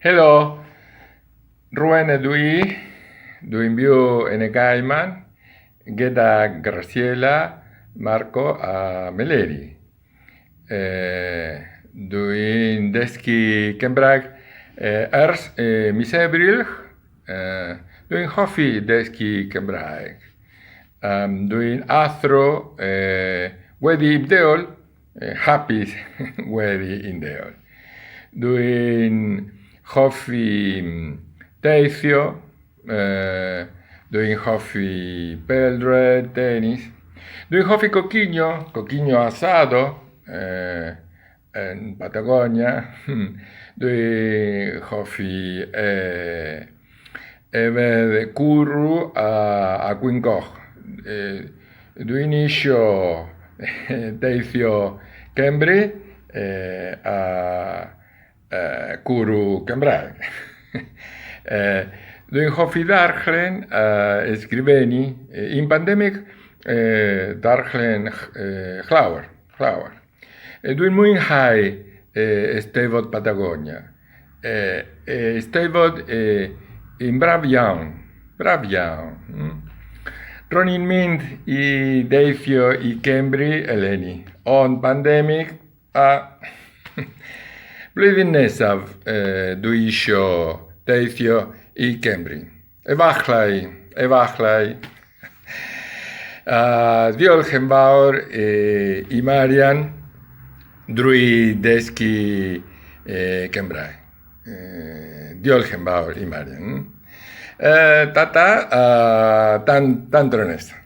Helo, Rwan ydw i. Dwi'n byw yn y Gaiman gyda Graciela, Marco a Meleri. Dwi'n dysgu Cymraeg ers mis Ebrill. Dwi'n hoffi dysgu Cymraeg. Dwi'n athro wedi ymddeol, hapus wedi ymddeol. Dwi'n hoffi teithio, dwi'n hoffi pêl-droed, tenis. Dwi'n hoffi coginio, coginio asado yn Patagonia. Dwi'n hoffi yfed cwrw a gwin coch. Dwi'n isio teithio Cymru a cwrw Cymraeg. Dwi'n hoffi darllen a ysgrifennu. Yn pandemig, darllen llawer, llawer. Dwi'n mwynhau Eisteddfod Patagonia. Eisteddfod yn braf iawn, braf iawn. Ro'n i'n mynd i deithio i Cymru eleni, ond pandemig a blwyddyn nesaf dwi isio teithio i Cymru. Efallai, efallai. Diolch yn fawr i Marian drwy dysgu Cymraeg. Diolch yn fawr i Marian. Tata, tan tro nesaf.